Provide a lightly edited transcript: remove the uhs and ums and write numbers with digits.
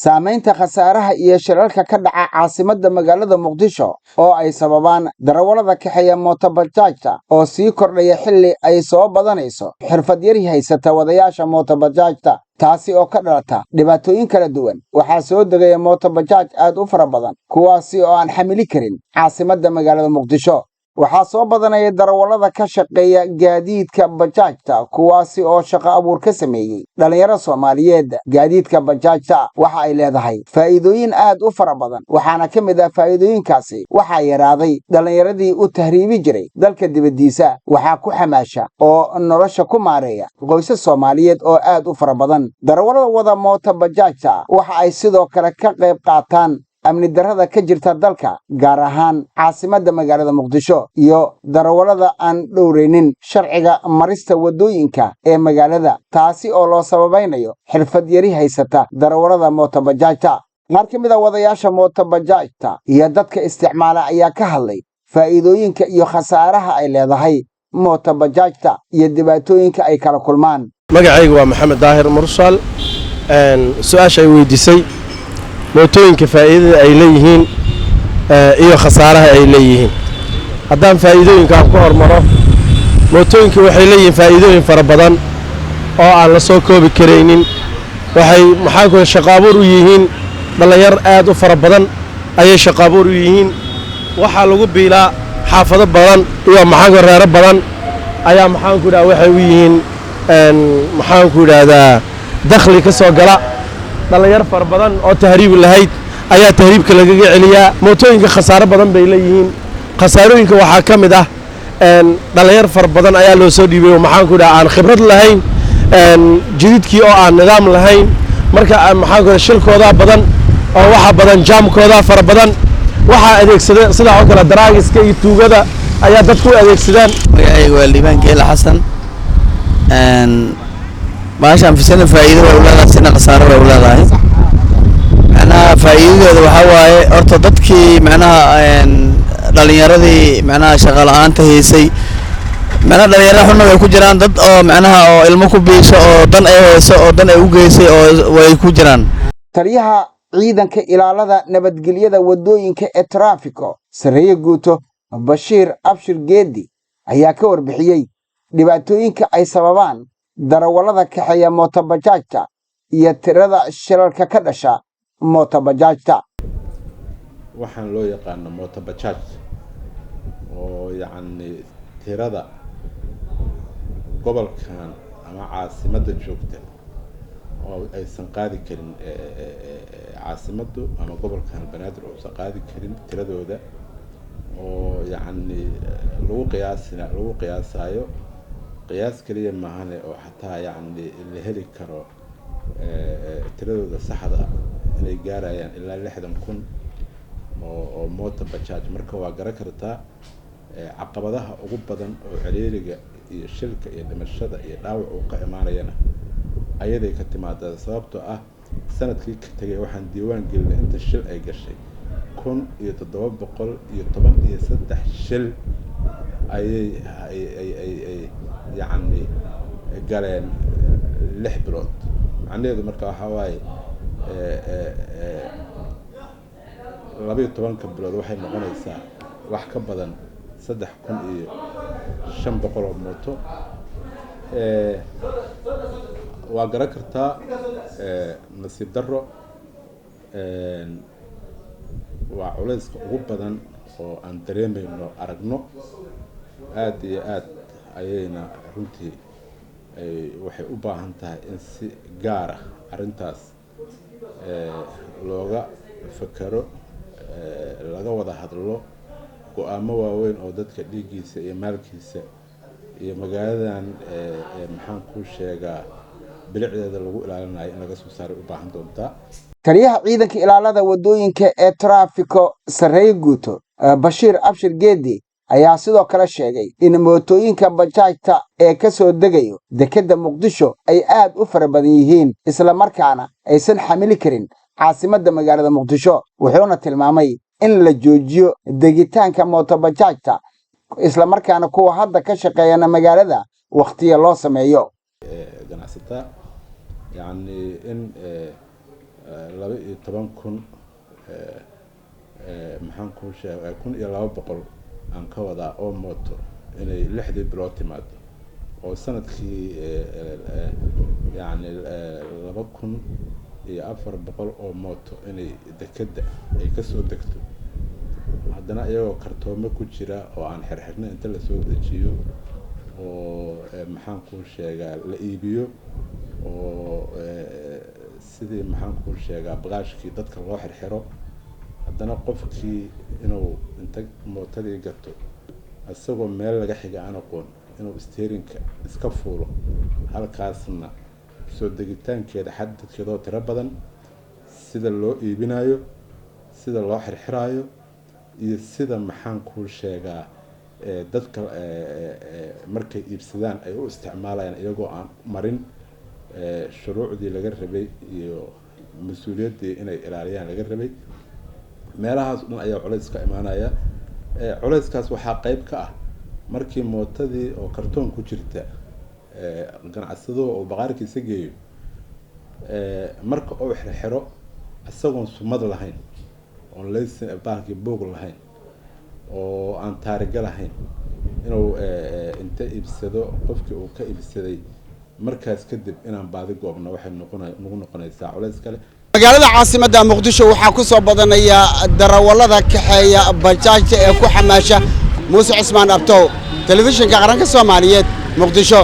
Saamaynta khasaaraha iyo shilalka ka dhaca caasimadda magaalada Muqdisho oo ay sababaan darawallada kaxeeya mootobajaajta oo sii kordhaya xilli ay soo badanayso xirfadyari haysata wadayaasha mootobajaajta, taasi oo ka dhalata dhibaatooyin kala duwan. Waxaa soo degaya mootobajaaj aad u fara badan, kuwaasi oo aan xamili karin caasimadda magaalada Muqdisho. Waxaa soo badanaya darawallada ka shaqeeya gaadiidka bajaajta, kuwaasi oo shaqo abuur ka sameeyey dhallinyaro Soomaaliyeed. Gaadiidka bajaajta waxa ay leedahay faa'iidooyin aad u fara badan, waxaana ka mid ah faa'iidooyinkaasi: waxaa yaraaday dhallinyaradii u tahriibi jiray dalka dibaddiisa, waxaa ku xamaasha oo nolosha ku maareeya qoysas Soomaaliyeed oo aad u fara badan. Darawallada wada moota bajaajta waxa ay sidoo kale ka qayb qaataan amni darrada ka jirta dalka, gaar ahaan caasimadda magaalada Muqdisho, iyo darawallada aan dhowraynin sharciga marista waddooyinka ee magaalada, taasi oo loo sababaynayo xirfad yari haysata darawallada mootobajaajta. Qaar ka mid a wadayaasha mootobajaajta iyo dadka isticmaala ayaa ka hadlay faa'iidooyinka iyo khasaaraha ay leedahay mootobajaajta iyo dhibaatooyinka ay kala kulmaan. Magacaygu waa Maxamed Daahir Mursal. Su-aasha ay weydiisay, mootooyinka faa'iidada ay leeyihiin iyo khasaaraha ay leeyihiin, haddaan faa'iidooyinkaan ku hormaro, mootooyinka waxay leeyihiin faa'iidooyin fara badan oo aan la soo koobi karaynin. Waxay, maxaa ku, shaqo abuur u yihiin dhallinyar aad u fara badan ayay shaqo abuur u yihiin. Waxaa lagu biilaa xaafado badan iyo, maxaan ku, reero badan ayaa, maxaan ku idhaha, waxay u yihiin, maxaan ku idhaahdaa, dakhli ka soo gala. Dhallinyar fara badan oo tahriibi lahayd ayaa tahriibka lagaga celiyaa. Mootooyinka khasaaro badan bay leeyihiin. Khasaarooyinka waxaa ka mid ah dhallinyar fara badan ayaa loo soo dhiibay oo, maxaan ku idhaha, aan khibrad lahayn jididkii oo aan nidaam lahayn. Marka, maxaan ku idhaha, shilkoodaa badan oo waxaa badan jaamkoodaa fara badan. Waxaa adeegsada sidaa oo kale daraagiska iyo tuugada ayaa dadku u adeegsadaan. Magacayga waa Liibaan Geela Xasan. Baashaan fisana faa'iido way u leedahay, sina khasaaro way u leedahay. Macnaha faa'iidadeeda waxaa waaye, horta dadkii, macnaha dhalinyaradii, macnaha shaqa la'aanta haysay, macnaha dhalinyaro xunna way ku jiraan, dad oo macnaha oo ilmo ku biisho oo dan ay hayso oo dan ay u geysay oo way ku jiraan. Taliyaha ciidanka ilaalada nabadgelyada waddooyinka ee taraafiko, sarreeye guuto Bashiir Abshir Geedi, ayaa ka warbixiyey dhibaatooyinka ay sababaan darawallada kaxeeya mootobajaajta iyo tirada shilalka ka dhasha mootobajaajta. Waxaan loo yaqaano mootobajaaj oo yacni tirada gobolkan ama caasimadda joogta oo aysan qaadi karin, caasimaddu ama gobolkan Banaadir uusan qaadi karin tiradooda, oo yacni lagu qiyaasina lagu qiyaasayo, qiyaas keliya maahane, oo xataa yacni la heli karo tiradooda saxda, inay gaarayaan ilaa 60,000 oo moto bajaaj. Marka waa garan kartaa caqabadaha ugu badan oo ciriiriga iyo shilka iyo dhimashada iyo dhaawac uu ka imaanayana ayaday ka timaadaa, sababtoo ah sanadkii ka tegay waxaan diiwaan gelinay inta shil ay gashay 1713 shil ayay ay yacni galeen 6 bilood. Macnaheedu marka waxaa waaye 12-ka bilood waxay noqonaysaa wax ka badan 3500 oo mooto. Waa garan kartaa, nasiib darro waa culayska ugu badan oo aan dareemayno, aragno. Aada iyo aad ayayna runtii ay waxay u baahan tahay in si gaar ah arrintaas looga fekero, laga wada hadlo, go-aamo waaweyn oo dadka dhiiggiisa iyo maalkiisa iyo magaaladan, maxaan kuu sheegaa, bilicdeeda lagu ilaalinayo in laga soo saaray u baahan doontaa. Taliyaha ciidanka ilaalada waddooyinka ee taraafiko, sarreeye guuto Bashiir Abshir Geedi, ayaa sidoo kale sheegay in mootooyinka bajaajta ee ka soo degayo dekedda Muqdisho ay aad u fara badan yihiin, isla markaana aysan xamili karin caasimadda magaalada Muqdisho. Wuxuuna tilmaamay in la joojiyo degitaanka mootobajaajta, isla markaana kuwa hadda ka shaqeeyana magaalada wakhtiya loo sameeyo. Ganacsataa yacni in 12,000, maxaan kuu sheega, 1200 aan ka wadaa oo mooto inay 6dii bilood timaado, oo sanadkii yacni 2400 oo mooto inay dekedda ay kasoo degto. Haddana iyagoo kartoomo ku jira oo aan xirxirna inta lasoo dejiyo oo, maxaan kuu sheegaa, la iibiyo, oo sidii, maxaan kuu sheegaa, bagaashkii dadka loo xirxiro, haddana qofkii inuu inta mootadii gato, isagoo meel laga xiga aan aqoon, inuu steerinka iska fuulo, halkaasna soo degitaankeeda xadadkeedoo tiro badan, sida loo iibinayo, sida loo xirxiraayo iyo sida, maxaan kuu sheegaa, dadka markay iibsadaan ay u isticmaalayaan iyagoo aan marin shuruucdii laga rabay iyo mas-uuliyaddii inay ilaaliyaan laga rabay. Meelahaas o dhan ayaa culays ka imaanaya. Culayskaas waxaa qeyb ka ah markii mootadii oo kartoon ku jirta ganacsaduhu uu baqaarkiisa geeyo, marka uu xirxiro isagoon sumad lahayn, oon laysin baalkii buug lahayn, oo aan taariga lahayn, inuu inta iibsado qofkii uu ka iibsaday, markaas kadib inaan baadi goobno waxay noqona nagu noqonaysaa culays kale. Magaalada caasimadda Muqdisho waxaa ku soo badanaya darawallada kaxeeya bajaajta ee ku xamaasha. Muuse Cismaan Abtow, Telefishinka Qaranka Soomaaliyeed, Muqdisho.